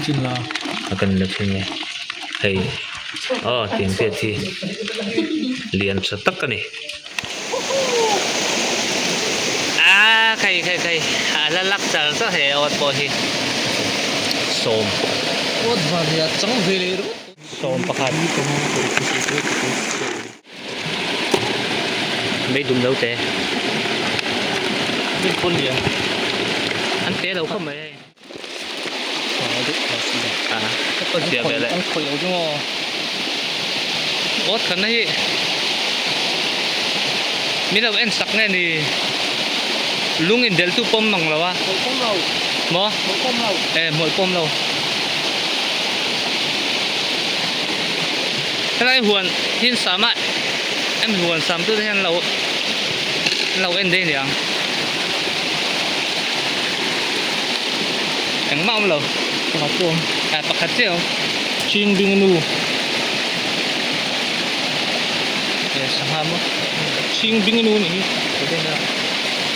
chin la. A kan la chhin e. Hei aw tiang te hi lian tha tak a ni. A khai khai khai a la lak char char he awt pawh hi sawm. Awt van hi a chang ve leh ringawt. Sawm pakhat. Mei dum lo te. Min pawn lian. An te lo khawp mai hei. A zia ve le. An khawih lo chu maw. Awt khan na hi min lo en sak nge ni lung in del tu pawm mang lo a. Hmawlh pawm lo. Maw? Hmawlh pawm lo. E hmawlh pawm lo. Helai huan hin sam a hemi huan sam tute hian lo an lo en daih aniang engmah a awm lo Pakhat chu a awm. Ah pakhat chiah a awm. Ching bing nu. E sangha maw? Ching bing nu anih hi.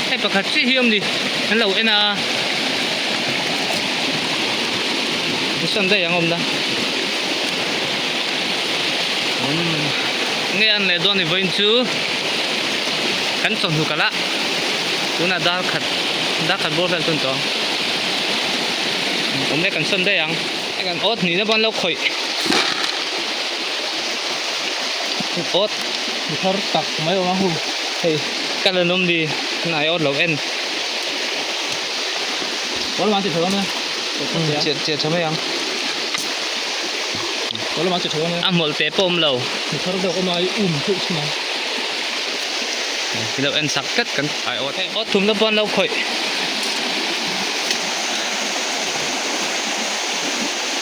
Hei pakhat chiah hi a awm ni an lo en a. Sawn daih ang awmna umm nge an leh dawn ni vawiin chu kan chawhnu kalh a tunah dar khat dar khat bawr vel chu an tawh ang awm e kan sawn daih ang hei kan awt hnihna pawh an lo khawih awt thar tak mai awm a hu hei kal an awm ni hnai awt lo en. Chiah chiah tha mai ang. A hmawlh teh pawh awm lo. Ilo en sak tlat kan ai awt. Awt thum na pawh an lo khawih.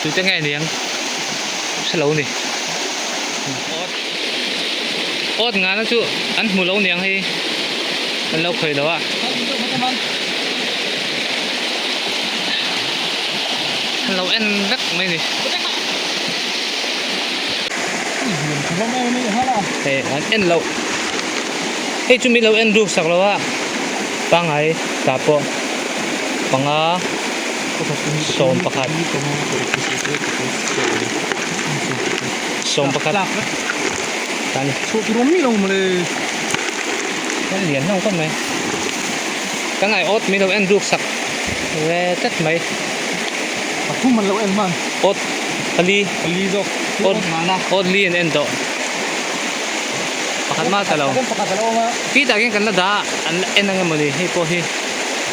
Tute nge niang hre lo ni. Awt awt ngana chu an hmu lo niang hei an lo khawih lo a. An lo en vek mai ni. Hei an en loh hei chu min lo en ruk sak lo a pangai tah pawh panga 11 11 tan kan lian hlawm khawp mai kan ai awt mai lo en ruk sak ve tlat mai awt pali awt awt li an en tawh pakhat mah ta lo khi tah khian kan la dah a an la en ang emawni hei pawh hi.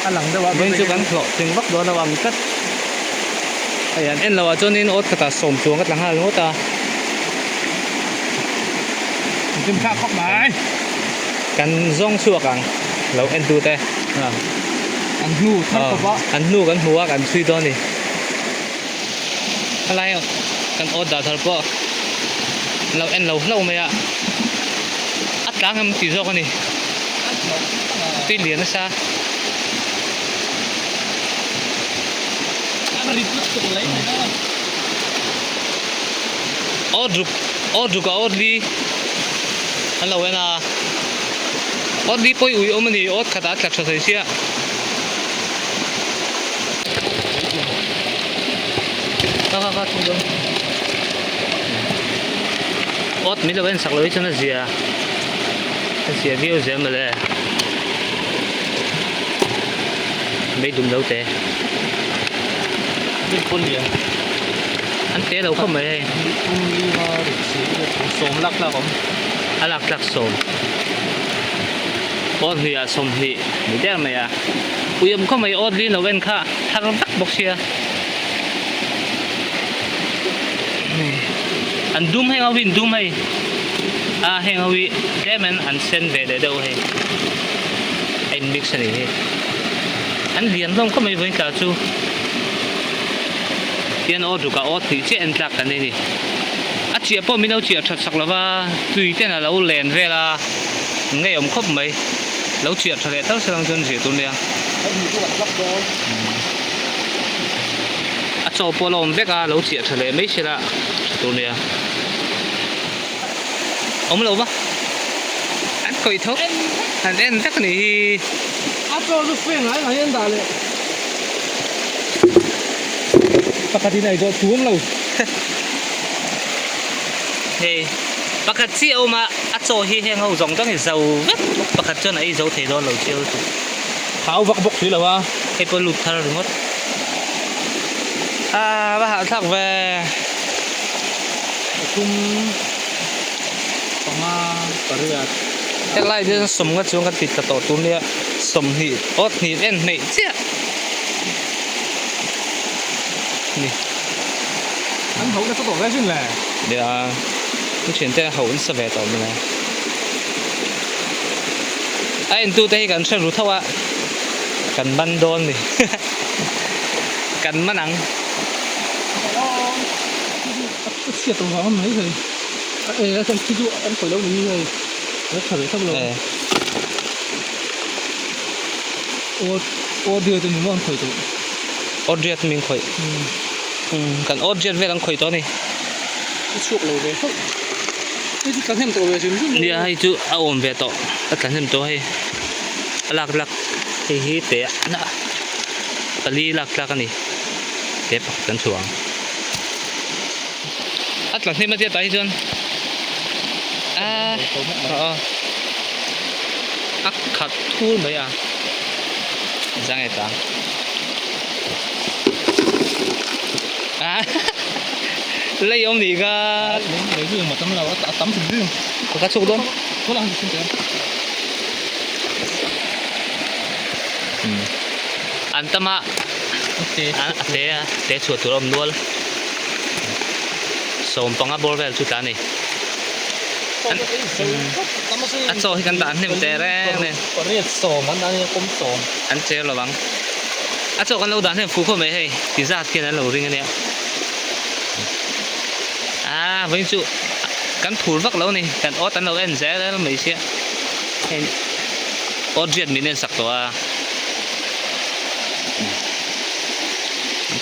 A lang deuh a Vawiin chu kan hlawh tling vak dawn lo ang tlat. Hei an en loh ah chuanin awt khatah sawm chuang ka tla nghal ngawt a. Dim thlak khawp mai. Kan zawng chhuak ang lo en tu te. An hnu thar khawp a. An hnu kan hmu a kan chhui dawn a ni. Helai kan awt dah thar pawh lo en lo hlauh mai a. A tlang em tih zawk a ni. Tui lian nasa. Awt ruk awt ruk a awt li an lo en a awt li pawh hi ui awm a ni awt khatah a tla tha thei sia. Ka ka ka thung dawn. Awt min lo en sak lo hi chuan a zia a zia viau zel mawle. Mei dum lo te. Min pawn lian. An te lo khawp mai hei. Pum li nga ruk si sawm lak tlak awm. A lak tlak sawm. Awt hnih ah 20 ni der mai a. Ui awm khawp mai awt li lo en kha thar vek bawk sia. An dum heng ho hi an dum hei a heng ho hi tlem in an sen ve leh deuh hei a in mix a nih hi an lian hlawm khawp mai vawiin tla chu tian aw ruk ah aw tih chiah en tlak kan nei a ni a chiah pawh min lo chiah that sak lova tui ten a lo len vel a ngeiawm khawp mai lo chiah tha leh tal salang chuan zir tur nia. A chaw pawh a la awm vek a, lo chiah tha leh mai sela tha tur nia. Awm lo va, an khawih tho, an en vek a nih hi. A chaw chu feng ai mai an dah leh. Pakhat in a ei zawh thu awm lo. Hei pakhat chiah a awm a, a chaw hi heng ho zawng zawng hi zo vek pakhat chuan a ei zo thei dawn lo chiau chu. Thau vak bawk si lo a. Hei pawh lut thar ringawt. Aa va hahthlak ve. Pathum panga pariat. Helai hi chuan sawmnga chuang kan ti tla tawh tur nia 20 aw hnih en hneih chiah ni. An hauh nasa tawh ve sin le. Nia ka thiante an hauh nasa ve tawh mawle. A entute hi kan hre ru tho a kan man dawn ni kan man ang. A chhiat tawh vang a mai thei e a khi chu an sawi lo ni hei a tha ve thlap lo aw aw diat a ni maw an khawih tawh aw diat min khawih kan aw diat vel an khawih tawh a ni a chhuak lo ve hlauh hei chu tla hnem tawh ve hrim hrim nia hei chu a awm ve tawh a tla hnem tawh hei a lak lak hei hi te a pali lak tlak a ni te pakhat kan chhuah ang. A tla hnem a tia tah hi chuan a a khat thur mai a zang e ta a lei awm nih kha lei chu engmah tam lo a tam hrim hrim ka chhuk dawn an tam a a te a te chhuah tur a awm nual 15 bawr vel chu tla a ni a chaw hi kan dah hnem teh reng a an cher lo ang a chaw kan lo dah hnem fuh khawp mai hei ti zat khian an lo ring a nia ah vawiin chu kan phur vak lo a ni kan awt an lo en zel mai sia hei awt riat min en sak tawh a.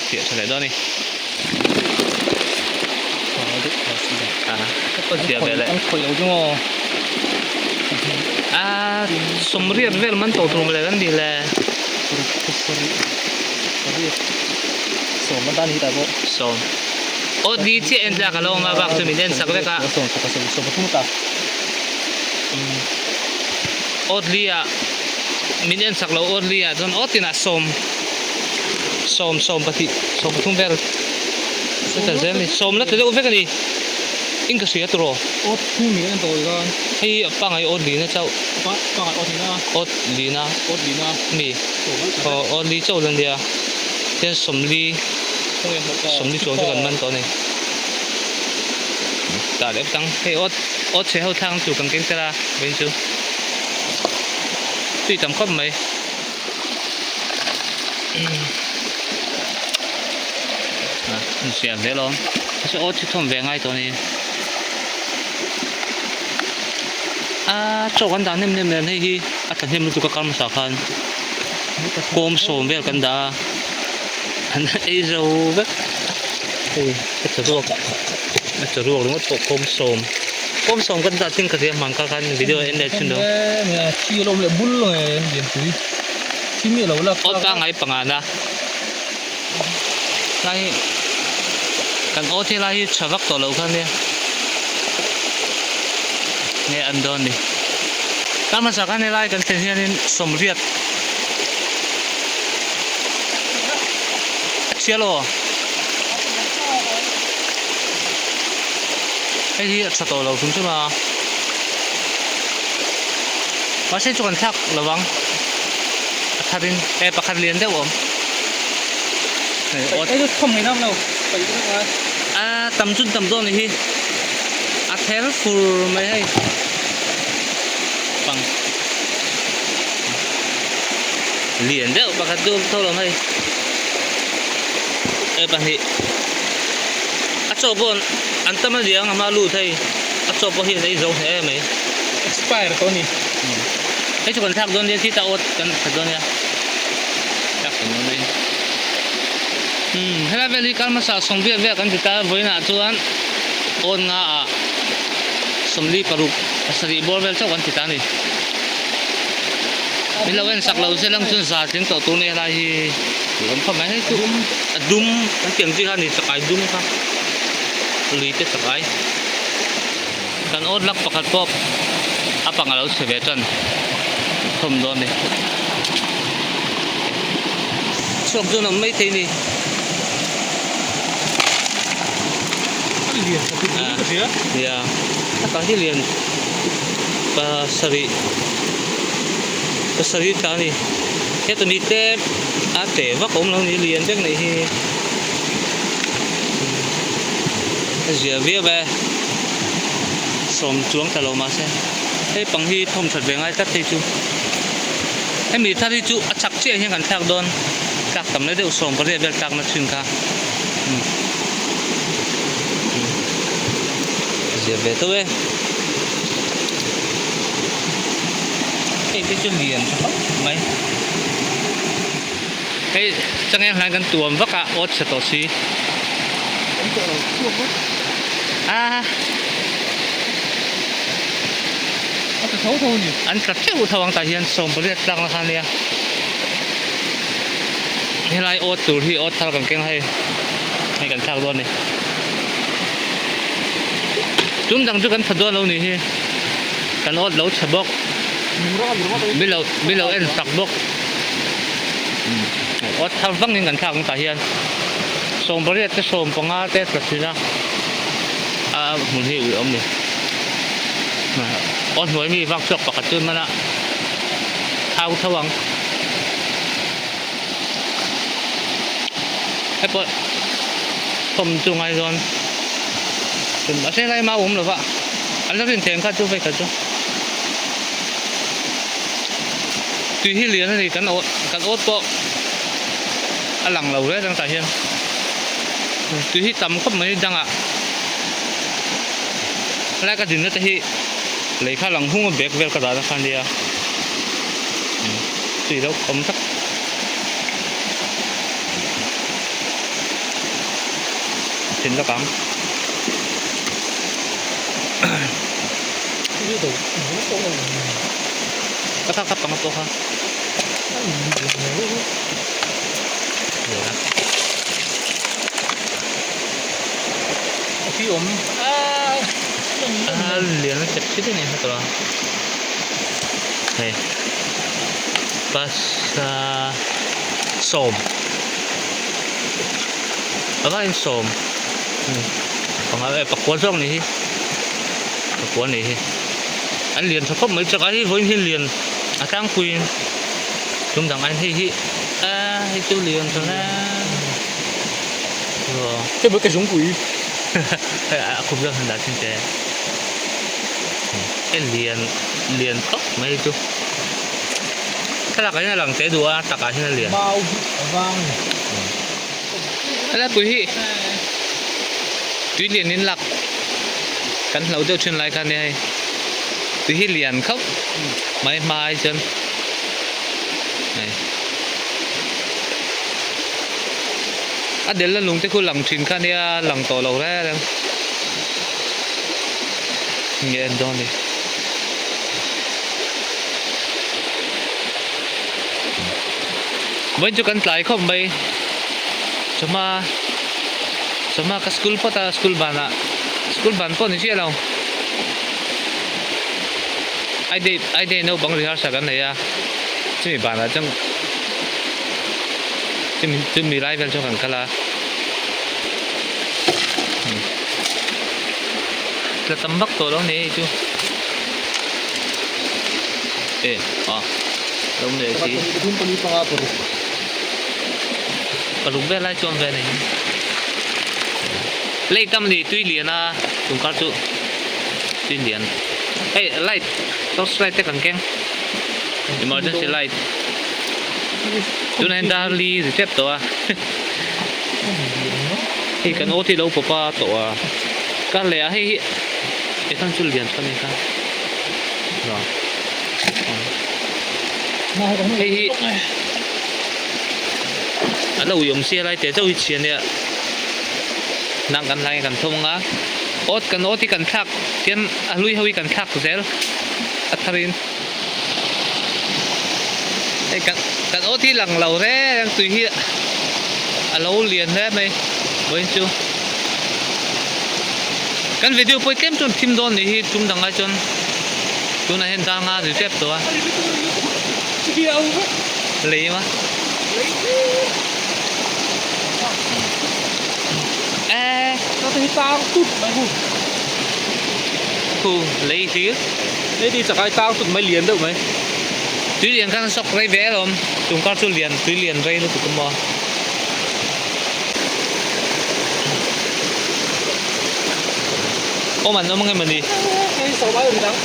Fiah tha leh dawn a ni. Fiah ve leh. A sawmriat vel man tawh tur mawle kan ni le. Sawm. Aw ni chiah en tlak a lo awm a bak chu min en sak vek a. Awtli ah min en sak lo Awtli ah chuan aw tinah sawm sawm sawm pahnih sawm pathum vel ta zel a ni sawm la ti deuh vek a ni in ka hria tawh Awt hming min en tawh khan hei pangai awt lina chauh pangai awt lina awt lina awt lina mi aw awt li chauh la nia tian sawmli sawmli chuang chu kan man tawh a ni tah leh tang hei awt awt chhe ho thlang chu kan keng tel a vawiin chu. Tui tam khawp mai. A insiam ve alawm. Mahse aw chu thawm ve ngai tawh a ni. A chaw kan dah hnem hnem nen hei hi a tla hnem lutuk a kar hmasa khan kawm sawm vel kan dah a an ei zo vek. Hei a chaw ruak a chaw ruak ringawt pawh kawm sawm. Kawm sawm kan dah thin ka hria hmang kha khan video en leh thin lo. Thi a lo awm leh bul nge lianpui thi mi a lo lak Awt pangai panga na lai hi kan awt hi lai hi tha vak tawh lo kha nia nge an dawn ni. Tlak hmasa khan helai kan thlen hianin sawmriat a chhia lo. Hei hi a tha tawh lo hrim hrim a mahse chu kan thlak lo vang a thar in e pakhat lian deuh a awm a tam chu tam dawn a ni hi a ther fur mai hei pang lian deuh pakhat chu a awm tho lo hei e pahnih a chaw pawh an tam a liang a hma lut hei a chaw pawh hi an ei zo hle mai expire tawh a ni hei chu kan thlak dawn nia khita awt kan khat dawn nia thlak kan dawn mai umm helai vel hi kal hmasa sawmriat vel kan ti ta vawiinah chuan awn nga ah 44 pasarih bawr vel chauh kan ti ta a ni. Min lo en sak lo se lang chuan za tling tawh tur nia helai hi tih awm khawp mai. Hei chu a dum kan tih ang chi kha a ni chakai dum kha lui te chakai. Kan awt lak pakhat pawh a pang a lo chhe ve tan thawm dawn a ni. Chhuak chuan a awm maithei a ni. Nia a tah hi lian pasarih pasarih tla a ni heta ni te a te vak a awm lo a ni lian vek nei hi a zia viau e sawm chuang ta lo mahse hei pang hi thawm that ve ngai tlat hei chu hemi thar hi chu a chak chiah hian kan thlak dawn tlak tam na deuh 18 vel tlakna thin kha. Zia ve tho e. Hei te chu lian tha khawp mai. Hei changel hian kan tuam vak a awt chhe tawh si. An tawh lo chhuak vak. A. A tla tho tho a ni. An tla teuh tho ang tah hian 18 tlak na kha ania. Helai awt tur hi awt thar kan keng a hei hei kan thlak dawn a ni tum dang chu kan tha dawn lo ni hi kan awt lo chhe bawk mi lo mi lo en sak bawk awt thar vangin kan thlak ang tah hian 18 te 15 te tla thin a a hmun hi ui awm ni awt hnuai mi vak chhuak pakhat chu mana thau tho ang. Hei pawh thawm chu ngai dawn mahse helai mau awm lova an la rin thei ang kha chu vei kha chu tui hi lian a ni kan awt kan awt pawh a lang lo hle ang tah hian tui hi tam khawp mai dangah helai ka dinna te hi lei kha lang hung a bag vel ka dahna kha ania tui lo awm tak. Thin lak ang. Ka kha kha panga pawh kha. Khi awm. A lian a chep chit a ni hna tawh a. Hei. Bus sawm a vaiin sawm panga eh pakua zawk ni hi pakua ni hi an lian tha khawp mai chak a hei vawiin hi lian a tlangpuiin tum dang aiin hei hi ah hei chu lian tha hle hei bawk ka zungpui hei a khup zawk han dah chin teh hei lian lian khawp mai chu. Thlalak ah hian a lang teh duh a, takah hian a lian. Mau hi a vang a ni. Helai pui hi tui lian in lak kan hlo deuh thin lai kha nia hei. Tui hi lian khauh mai hma ai chuan hei a del la lung te khu lang thin kha nia lang tawh lo reng reng nge en dawn ni. Vawiin chu kan tlai khawp mai chawhma chawhma ka school phawt a school banah school ban pawh ni chiah lo I day I day naupang rehearsal kan nei a chumi banah chuan chumi chumi lai vel chuan kan kal a tla tam vak tawh lo a ni hei chu. E a lo nei si paruk vel lai chuan vel a ni lei tam ni tui lian a tum kar chu tui lian hei light torch light te kan keng emergency light tunah hian dar li ri tep tawh a hei kan aw hi lo pawp a tawh a kar leh ah hei hi Ethan chu lian chuan eng kha hei hi a lo ui awm sia lai teh chauh hi chhia nia nang kan hlai kan thawm anga awt kan awt hi kan thlak tian a hlui ho hi kan thlak zel a thar in. Hei kan kan awt hi lang lo reng reng tui hi a lo lian hle mai vawiin chu. Kan video pawh hi tlem chuan thim dawn nih hi tum dang ai chuan tunah hian dar nga ri tep tawh a. Lei ma. Eee. Khu lei hlir. Hei ti chakai tang tut mai lian deuh mai. Tui lian khan a sawk rei ve alawm. Tum kar chu lian tui lian rei lutuk a maw. Awm an awm ang em ani? Hei saw mai awm dang.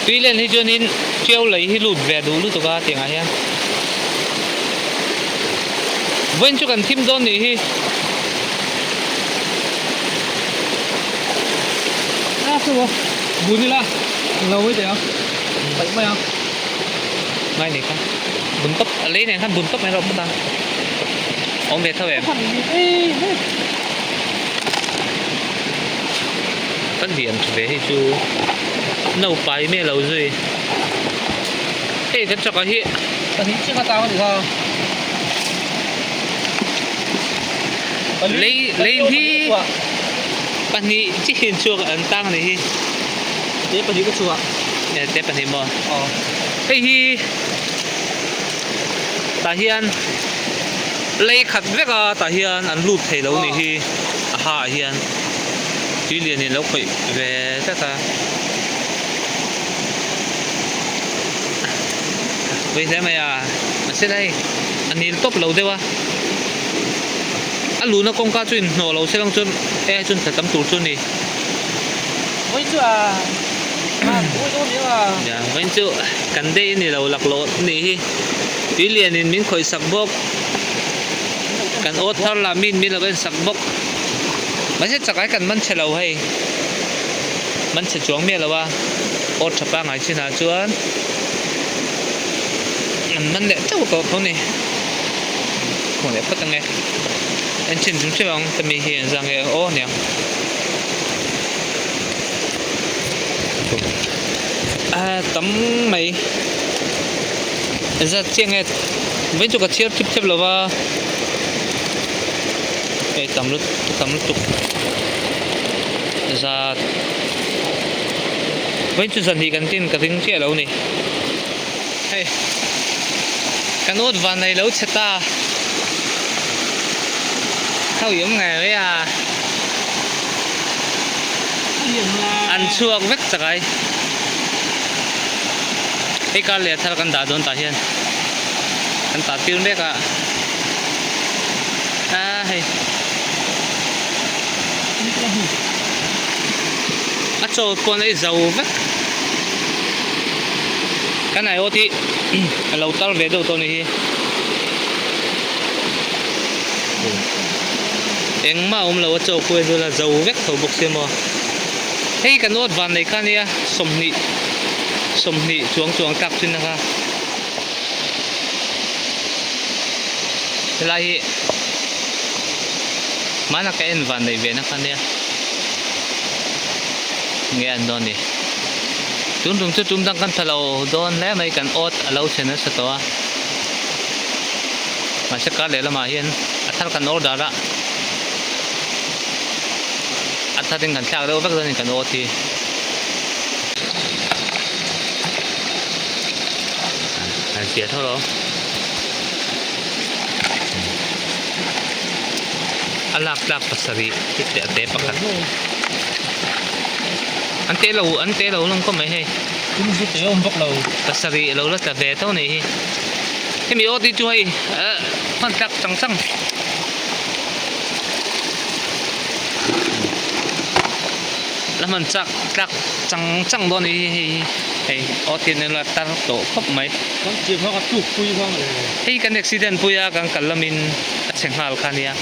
Tui lian hi chuanin ṭiau lei hi lut ve duh lutuk a tiangah hian. Vawiin chu kan thim dawn nih hi. A chu maw bun ila lo mai teh ang paih mai ang. Ngai nei kha bun tawp a lei nen khan bun tawp mai rawh phawt a awm ve tho em. Ka lian tha ve hei chu naupai mai a lo zui hei kan chakah hi. Pahnih chiah ka tang a nih kha. Lei lei hi pahnih chihin chhuak an tang a nih hi. Te pahnih ka chhuah. E te pahnih maw? Aw. Hei hi tah hian lei khat vek a tah hian an lut thei lo nih hi a ha ah hian tui lian in lo khawih ve tlat a. Pui hle mai a mahse hei a nil tawp lo deuh a a luhna kawngka chu inhnawh lo se lang chuan hei ai chuan thla tam tur chu a ni. Vawiin chu kan day a ni lo laklawh a nih hi tui lianin min khawih sak bawk kan aw thar lah min min lo en sak bawk mahse chakai kan man chhe lo hei man chhe chuang miah lo a aw tha pangngai chinah chuan. An man leh teuh tawh tho ni. Hmuh leh phawt ange. En chin chung chiah ang ta mi hi an zang nge aw aniang. A tam mai. Zat chiah nge vawiin chu ka chhiar thip thep lo va. Hei tam lut tam lutuk. Zat. Vawiin chu zan hnih kan tin ka ring chiah lo ni. Hei kan awt van nei lo chhe ta. Ho i awm ngai mai a. An chhuak vek chak ai. Hei kar leh thar kan dah dawn tah hian kan tah tir mek a. A hei. A chaw pawn a i zo vek kan aiawt hi a lo tar ve deuh tawh a ni hi engmah a awm lo a chaw kuai dawn a zo vek tho bawk sia maw hei kan awt van nei kha ania sawmhnih sawmhnih chuang chuang tlak thin a kha helai hi hmana ka en van nei ve na kha nia nge an dawn ni tun tum chu tum dang kan tha lo dawn hle mai kan awt a lo chhe nasa tawh a mahse kar leh lamah hian a thar kan order a a thar in kan thlak deuh vek dawn a ni kan awt hi. An fiah tho lo. A lak tlak pasarih te a te pakhat. An te lo an te lo lawng kawm mai hei. Tum chu te awm vak lo. Pasarih lo la tla ve tho nih hi. Hemi aw ti chu hei hman tlak chang chang. La hman chak tlak chang chang dawn a ni hi hei hi hei aw thil nen la tar tawh khawp mai. Kan chiam kha ka tluk pui kha mawle. Hei kan accident pui a kan kal lamin a chhe nghal kha nia.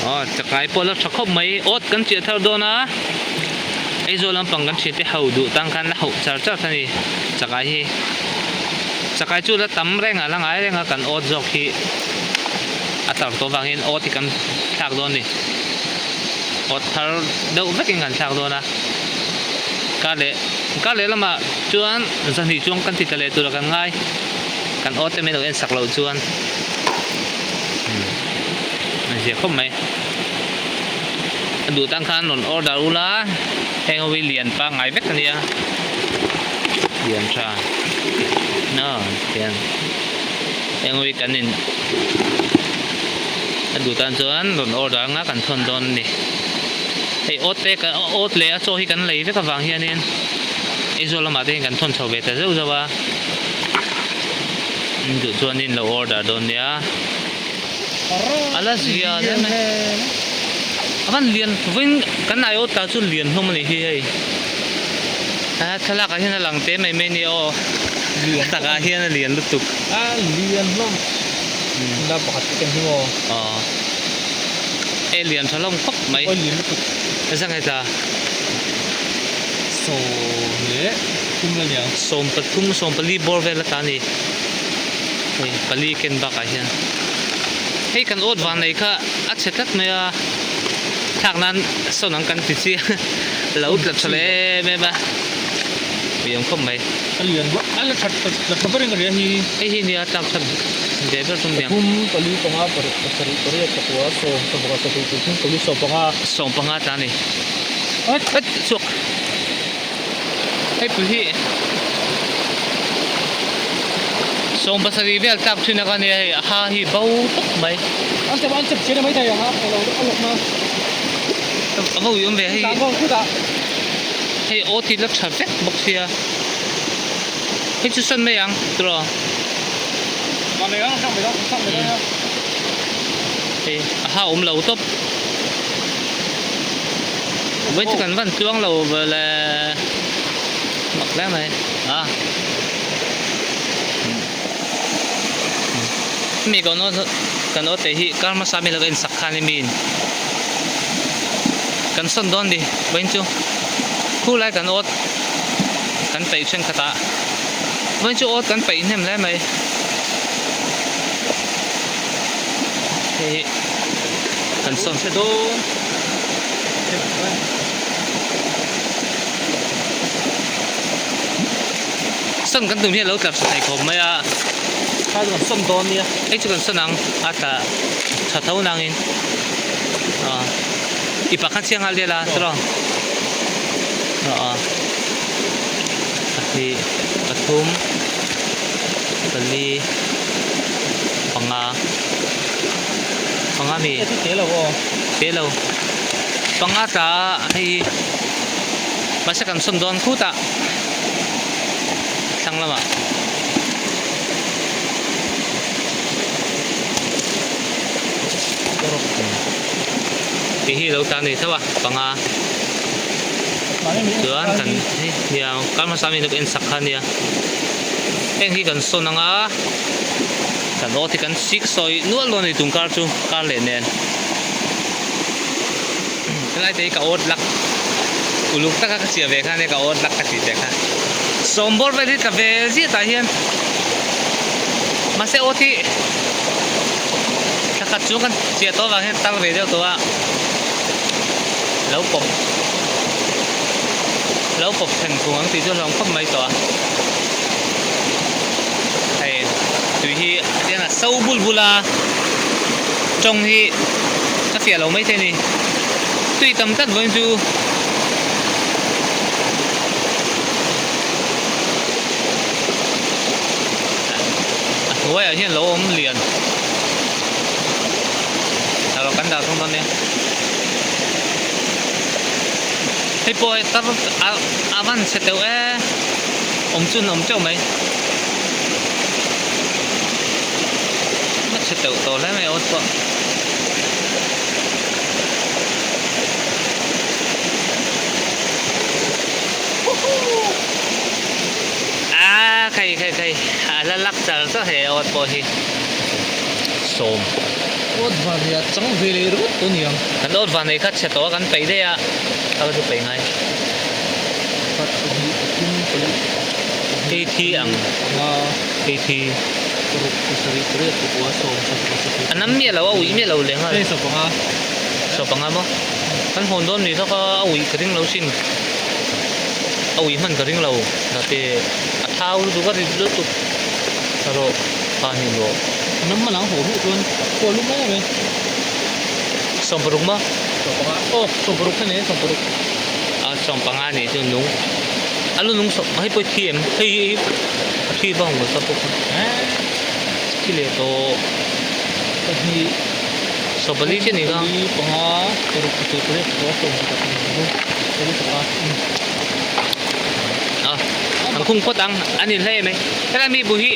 Aw chakai pawh la tha khawp mai awt kan chiah thar dawn a Aizawl lampang kan thiante ho duh tang khan la hauh char char kha ni chakai hi chakai chu la tam reng a la ngai reng a kan awt zawk hi. A tar tawh vangin aw ti kan thlak dawn a ni. Awt thar deuh vekin kan thlak dawn a. Kar leh kar leh lamah chuan zahnih chuang kan ti ta leh tura kan ngai. Kan awt te mai lo en sak loh chuan a zia khawp mai. A duh tan khan rawn order ula heng ho hi lian pangngai vek a nia. Lian tha aw tiang heng ho hi kan in a duh tan chuan rawn order anga kan thawn dawn a ni. Hei awt te kan awt leh a chaw hi kan lei vek avang hianin Aizawl lamah te hian kan thawn chho ve ta zeuh zeuh a in duh chuan in lo order dawn nia a la zia hle mai a van lian vawiin kan aiawt ta chu lian hlawm a nih hi hei a thlalak ah hian a lang te mai mai a nia aw a takah hian a lian lutuk a lian hlawm la pakhat te ken hi maw aw e lian tha hlawm khawp mai aw lian lutuk zang hetah sawm leh thum la niang sawm pathum sawm pali bawr vel a ta a ni hei pali ken bakah hian hei kan awt vang nei kha a chhe tlat mai a thlak nan sawn ang kan ti chi a lo tla tha leh em em a ui ang khawp mai a lian vak a la that la tha berin ka hria hi hei hi nia tlak that ve ber tum niang pathum pali panga paruk pasarih pariat pakua sawm sawmpakhat sawmhnih pathum pali sawmpanga sawmpanga tla a ni et chhuak hei pui hi 70 vel tlak thin a ka nia hei a ha hi bo tawp mai an chep an chep chian mai thei ang a alo a lawk na a va ui awm ve hei hei aw ti la tha vek bawk sia hei chu sawn mai ang tiraw hei a ha awm lo tawp Vawiin chu kan van tluang lo le mak hle mai a mi kan aw kan aw te hi kar hmasa mi lo en sak khan i min kan sawn dawn ni vawiin chu khulai kan awt kan peih thenkhat ah vawiin chu awt kan peih hnem hle mai hei hi kan sawn chhe dawn sawn kan tum hi a lo tla tha thei khawp mai a kha chu kan sawn dawn nia hei chu kan sawn ang a tla tha tho nangin ah i pakhat chiang nghal vel a tiraw ah pahnih pathum pali panga panga mi te lo aw te lo panga tla hei mahse kan sawn dawn khut a thlang lamah. Tih hi lo tlan ve theuh a panga chuan kan hei nia kar hmasa mi en sak kha ania heng hi kan sawn ang a kan awt hi kan sik sawi nual dawn a ni tum kar chu kar leh nen helai te hi ka awt lak uluk taka ka chiah ve kha ania ka awt lak ka tih te kha sawm bawr vel hi tla ve ziah tah hian mahse awt hi. Thla khat chu kan chiah tawh avang hian tar ve deuh tawh a, lo pawp lo pawp then thung ang tih chu a hlawm khawp mai tawh a, hei tui hi a tiang a so bul bul a, tawng hi a fiah lo maithei a ni, tui tam tlat vawiin chu. A hnuaiah hian lo awm lian alo kan dah thung dawn nia hei pawh hei tar a a van chhe teuh e awm chu an awm teuh mai a chhe teuh tawh hle mai awt pawh. A khai khai khai a la lak char char he awt pawh hi sawm awt van nei a chang ve leh ringawt tawh niang kan awt van nei kha chhe tawh a kan peih daih a kal chu peih ngai pakhat pahnih pathum pali hei thi ang panga hei thi paruk pasarih pariat pakua sawm sawmpakhat sawmhnih a nam miah lo a ui miah lo leh nghal hei sawmpanga sawmpanga maw. Kan hawn dawn ni hlawk a, a uih ka ring lo sin. A uih hman ka ring lo. Tate a thau lutuk a rit lutuk erawh kha a ni luah. Hnam hman ang haw hmuh chuan khual lum mai mai. Sawmparuk maw? Sawmpanga aw sawmparuk kha ni sawmparuk. A sawmpanga ni chu nung. A lu nung sawm hei pawh thi em? Hei hi a thi vang maw ta pawh kha. Thi leh tawh. Pahnih. Sawmpali chiah ni kha. Pali panga paruk pasarih pariat pakua sawm pakhat sawm pali panga. A an khung phawt ang an inhlei em e. Helai mi bu hi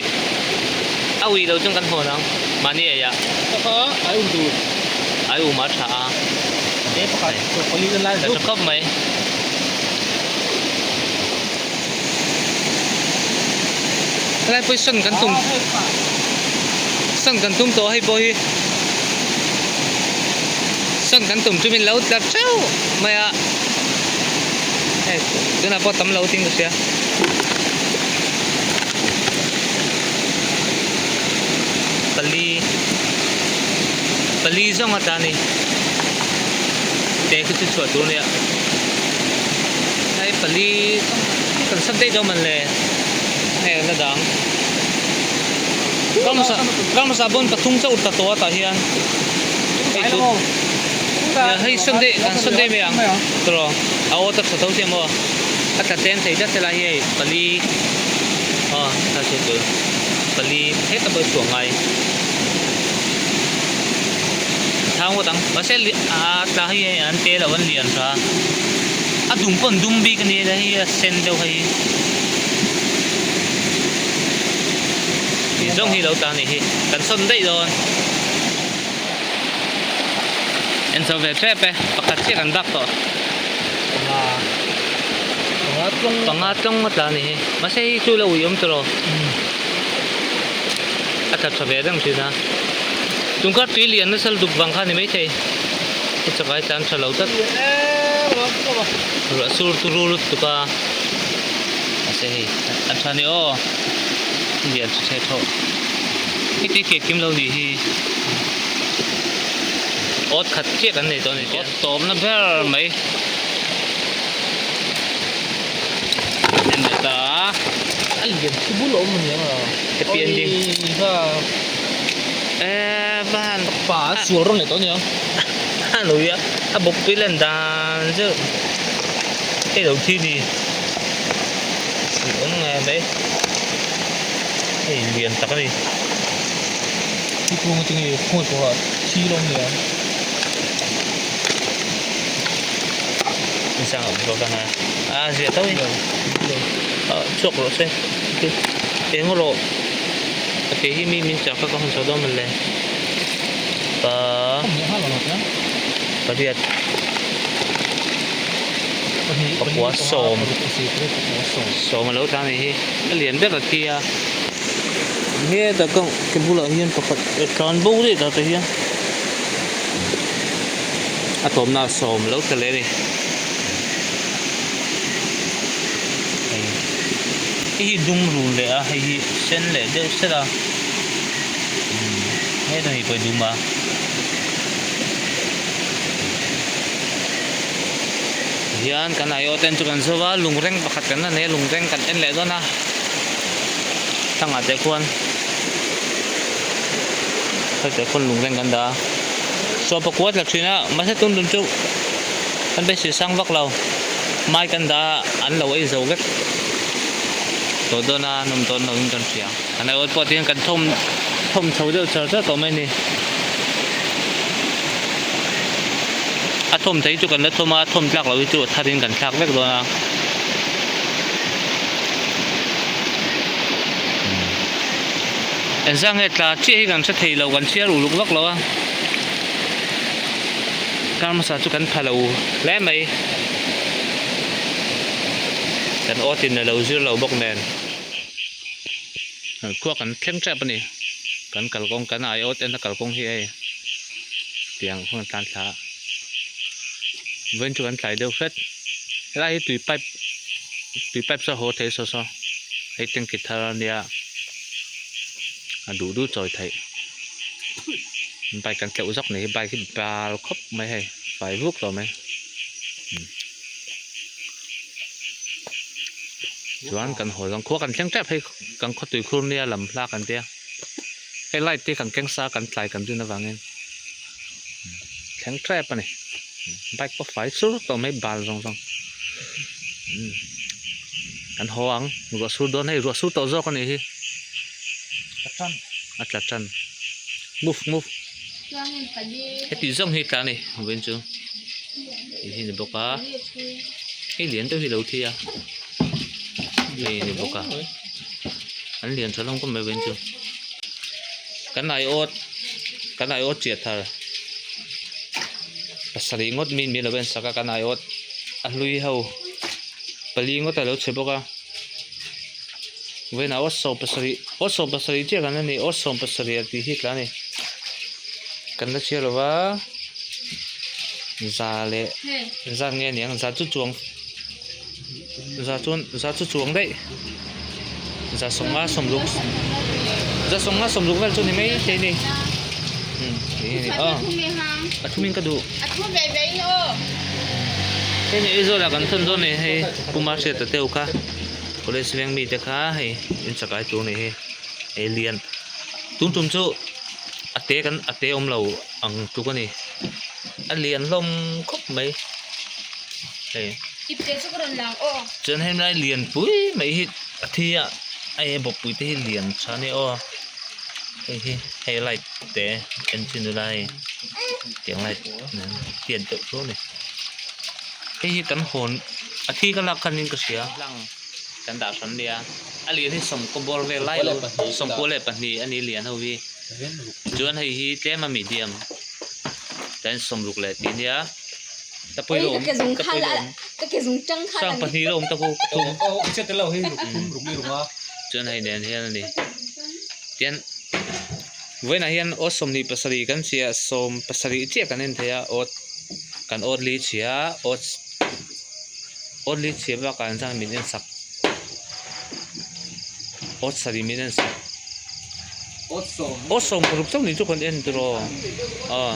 a ui lo chuan kan hawn ang mahni ei ah. Ka kha ai um tur. Ai um a tha a. He pakhat sawmpali kan lai Ka tha khawp mai. Helai pawh hi sawn kan tum sawn kan tum tawh hei pawh hi sawn kan tum chu min lo tla theuh mai a hei tunah pawh tam lo ting ka hria. Pali pali zawng a tla a ni te khi chu chhuah tur a nia hei pali kan sat daih dawn man le hei a la dang ramsa ramsa pawn pathum chauh ta tawh a tah hian hei chu hei sunday kan sunday mai ang tawh a aw ta tha tho sia maw a tla tlem thei tlat helai hi hei pali aw tha chu tur pali heta pawh chhuah ngai thau ngawt ang mahse a tla hi hei an te lo an lian tha a dum pawh an dum bik a nia hei a sen deuh hei hi zawng hi lo tla a nih hi kan sawn daih dawn. En chho ve tep e, pakhat chiah kan dak tawh. Panga tlawng a tla a nih hi. Mahse hei chu lo ui awm tawh lo. A tla tha ve reng thin a. Tungkar tui lian nasa lutuk vang kha a ni maithei. Hei chakai tlan tha lo tlat. Ruah sur turu lutuk a. Mahse hei a tha ni aw. Lian tha thei thawh. Hei te kek kim lo nih hi. Awt khat chiah kan nei tawh a ni chian. Awt tawpna ber mai. En leh ta a. A lian khi bul a awm a niang a. Happy ending. Eee van. Pa a sual rawn leh tawh a niang. A nui a, a bawk tui lan dan zeuh. Hei lo thi ni. Awm nge mai. Hei lian tak a ni. Hi kung chu nge khawi pawha thi lawm nia. Insang awm zawk ang a. A zia tho hi. A chhuak rawh se. Eng rawh. A ke hi mi min chak kha ka hawn chho dawn mawle. Pa. Pariat. Pakua sawm. Sawm a lo tla a nih hi. A lian ber a thi a. Hetah ka ke bulah hian pakhat tlan bo daih tah te hian a tawmna a sawm lo ta leh a ni hei hei hi dum run leh a hei hi sen leh deuh sel a umm hetah hi pawh dum a. Hian kan aiawh ten chu kan zo a lungreng pakhat kan la nei a lungreng kan en leh dawn a thlang ah te khuan hetah khuan lungreng kan dah a saw pakua tla thin a mahse tun dun chu kan beisei sang vak lo mai kan dah a an lo ei zo vek tawh dawn a an awm dawn lo in kan hria kan aiawh pawh te hian kan thawm thawm chho deuh char char tawh mai a ni. A thawm thei chu kan la thawm a, a thawm tlak loh hi chu a thar in kan thlak vek dawn a. Engzah nge tla chiah hi kan hre thei lo, kan chhiar uluk vak lo a. Kar hmasa chu kan pha lo hle mai. Kan aw tin a lo zir lo bawk nen. Khua kan thleng tep a ni. Kan kalkawng kan aiawt en a kalkawng hi hei tiang hun a tlan thla a. Vawiin chu kan tlai deuh hret. Helai hi tui pipe tui pipe saw haw thei saw saw hei tanki thar a nia a duh duh chawi theih. Bike kan tleuh zawk ni hi bike hi bal khawp mai hei fai vuk tawh mai. Chuan kan haw zawng khua kan thleng tep hei kan khaw tui khur nia lam hla kan tia hei light te kan keng sa kan tlai kan rin avangin thleng tep a ni bike pawh fai sur tawh mai bal zawng zawng kan haw ang ruah sur dawn hei ruah sur tawh zawk a nih hi a tla tan move move heti zawng hi tla a ni vawiin chu tih hi a ni bawk a hei lian deuh hi a lo thi a hei a ni bawk a an lian tha hlawm khawp mai vawiin chu kan aiawt kan aiawt chiah thar pasarih ngawt mi min lo en sak a kan aiawt a hlui ho pali ngawt a lo chhe bawk a vawiinah aw 70 aw 70 chiah kan la ni aw 70 tih hi tla a ni kan la chhiar lo va za leh zat nge aniang za chu chuang za chuan za chu chuang daih za sawmnga sawmruk za sawmnga sawmruk vel chu ni mai thei a ni a thumin ka duh hei ni Aizawl ah kan thawn dawn a ni hei Pu Mahriata te ho kha college veng mite kha hei in chakai tur a ni hei hei lian tun tum chu a te kan a te awm lo ang tluk a ni a lian hlawm khawp mai hei chuan heng lai lian pui mai hi a thi a hei bawkpui te hi lian tha a ni aw hei hi hei light te en chin ila hei tiang light tiat deuh tho a ni hei hi kan hawn a thi ka lak khan in ka hria kan dah hran nia a lian hi sawmkaw bawr vel lai lo sawmkua leh pahnih a ni lian ho hi chuan hei hi tlem a medium chuan sawmruk leh tih ania ka pawilo awm ka pawilo awm sang pahnih la awm ta ku thum chuan hei nen hian a ni tian vawiinah hian aw 27 kan chhiah 70 chiah kan en thei a aw kan awt li chhia awt awt li chhia bakah an chuan min en sak awt sarih min en sak aw 16 chauh ni chu kan en tiraw aw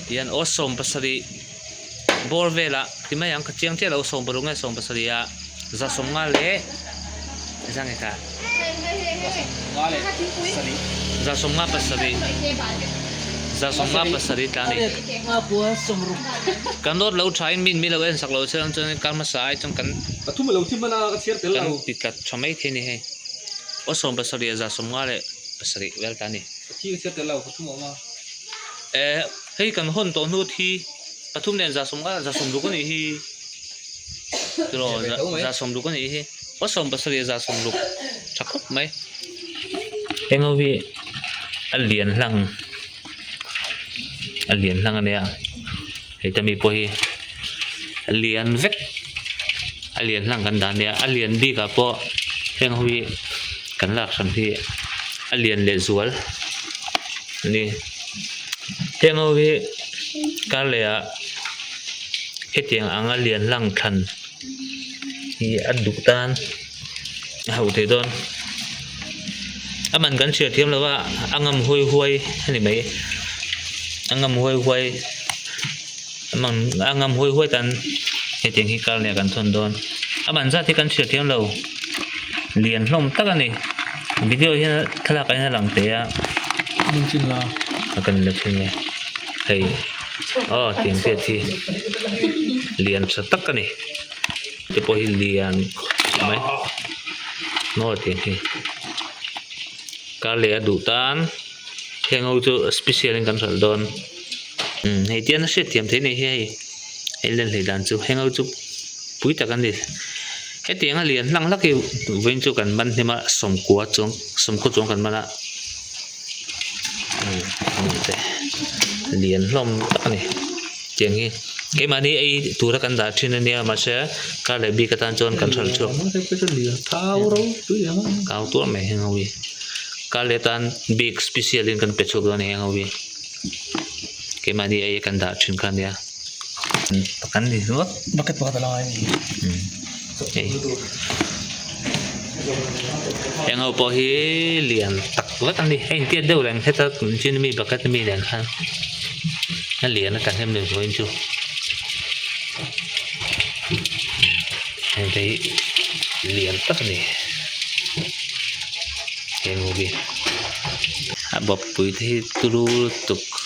tihian aw 17 bawr velah ti mai ang ka chiang chiah lo 16 nge 17 ah 150 leh zang e kha 157 157 tla a ni kan road lo tha in min min lo en sak lo chuan chuan kar hmasa ai chuan kan kan ti tlat tha mai thei a ni hei aw 17 ah 57 vel ta a ni eh hei kan hawn tawh hnu thi pathum nen 150 160 a nih hi tiraw 160 a nih hi. Aw 70 60 tha khawp mai eng ho hi a lian hlang a lian hlang a nia hei te mi pawh hi a lian vek a lian hlang kan dah a nia a lian bik ah pawh heng ho hi kan lak hran hi a lian leh zual a ni heng ho hi kar leh ah hetiang anga lian hlang thlan. Hi a duh tan a hauh theih dawn a man kan hriat thiam lo a a ngam huai huai a ni mai a ngam huai huai a man a ngam huai huai tan hetiang hi kar leh kan thawn dawn a man zat hi kan hriat thiam lo lian hlawm tak a ni video hian thlalak ah hian a lang teh a a kan la thin e hei. Aw tiang te hi lian tha tak a ni te pawh hi lian khawp mai maw tiang hi kar leh a duh tan heng ho chu special in kan hralh dawn umm hei tiang a hriat thiam theih a nih hi hei hei len hlei dan chu heng ho chu pui tak an ni hetiang a lian hlang hlak hi vawiin chu kan man hnem a sawmkua chuang sawmkua chuang kan man a. Te lian hlawm tak a ni tiang hi keimahni ei tura kan dah thin ania mahse kar leh bik atan chuan kan hralh chhuak kau tuar mai heng ho hi kar leh atan bik special in kan pe chhuak dawn a ni heng ho hi keimahni ei kan dah thin kha ania kan ni ringawt bucket pakhat a la ngai a ni. Eng ho pawh hi lian tak vek a ni a intiat deuh reng heta chin mi bucket ami nen khan a lian a thahnem leh zuain chu. Heng te hi lian tak a ni heng ho hi a bawppui te hi turu lutuk.